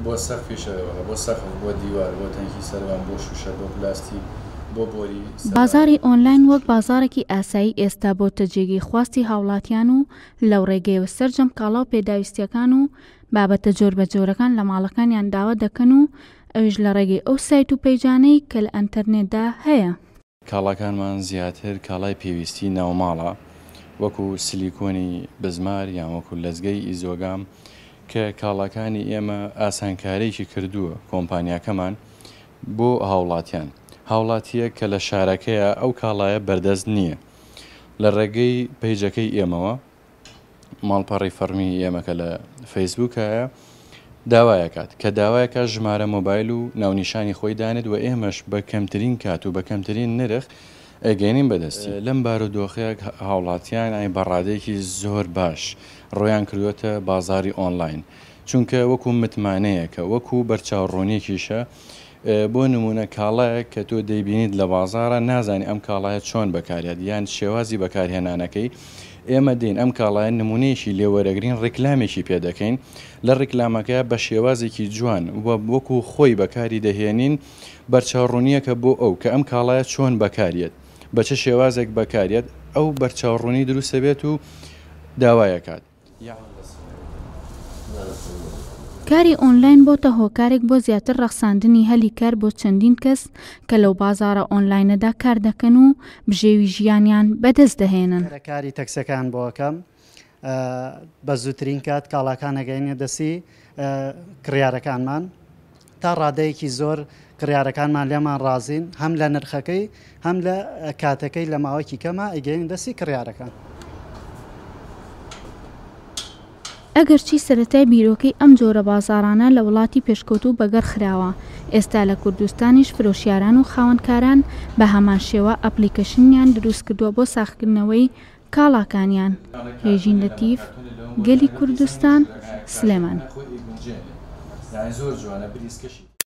بۆ سەقفیش وەڵا بۆ سەقف بۆ دیوار بۆ تەنکی سەربان بۆ شوشە بۆ پلاستیک بۆ بۆری سەربان. بازاڕی ئۆنلاین وەک بازاڕێکی ئاسایی ئێستا بۆتە جێگەی خواستی هاوڵاتیان و لەو ڕێگەیەوە سەرجەم کاڵا و پێداویستییەکان و بابەتە جۆربەجۆرەکان لە ماڵەکانیان داوا دەکەن و ئەویش لە ڕێگەی ئەو سایت و پەیجانەی کە لە ئەنتەرنێتدا هەیە. کاڵاکانمان زیاتر کاڵای پێویستی ناوماڵە وەکو سلیکۆنی بزمار یان وەکو لەزگەی ئیزۆگام کە کاڵاکانی ئێمە ئاسانکاریی کردووە کۆمپانیاکەمان بۆ هاوڵاتیان هاوڵاتییەک کە لە شارەکەیە ئەو کاڵایە بەردەست نییە لە ڕێگەی پەیجەکەی ئێمەوە ماڵپەڕی فەڕمی ئێمە کە لە فەیسبووکایە داوایەکات کە داوایەکە ژمارە مۆبایل و ناونیشانی خۆی دانێت و ئێمەش بە کەمترین کات و بە کەمترین نرخ ئەگەینین بەدەستی لەم بارودۆخەیە هاوڵاتیان ئەی بە ڕادەیەکی زۆر باش ڕویان کردووەتە بازاری ئۆنلاین چونکە وەکو متمانەیەکە وەکو بەرچاوڕوونیەکیشە بۆ نموونە کاڵایەک کە تۆ دەیبینیت لە بازاڕا نازانی ئەم کاڵایە چۆن بەکارهات یان شێوازی بەکارهێنانەکەی، ئێمە دێین ئەم کاڵایە نموونەیەکی لێ وەرەگرین ڕیکلامێکی پێ دەکەین لە ڕیکلامەکە بە شێوازێکی جوان و وەکو خۆی بەکاری دەهێنین بەرچاوڕوونییەکە بۆ ئەو کە ئەم کاڵایە چۆن بەکاریەت بە چ شێوازێک بەکاریەت ئەو بەرچاوڕوونی دروست دەبێت و داوایەکات. کاری ئۆنلاین بۆتە هۆکارێک بۆ زیاتر ڕەخساندنی هەلی کار بۆ چەندین کەس کە لەو بازاڕە ئۆنلاینەدا کار دەکەن و بژێوی ژیانیان بەدەست دەهێنن. کاری تەکسەکان بۆ ئەکەم بە زووترین کات کاڵاکان ئەگەینە دەستی کڕیارەکانمان تا ڕادەیەکی زۆر کڕیارەکانمان لێمان ڕازین هەم لە نرخەکەی هەم لە کاتەکەی لە ماوەکی کەما ئەیگەین دەستی کڕیارەکان. ئەگەرچی سەرەتای بیرۆکەی ئەم جۆرە بازاڕانە لە وڵاتی پێشکەوتوو بەگەڕ خراوە، ئێستا لە کوردستانیش فرۆشیاران و خاوەنکاران بە هەمان شێوە ئەپڵیکەشنیان دروستکردووە بۆ ساغکردنەوەی کاڵاکانیان. هێژین لەتیف، گەلی کوردستان، سلێمانی.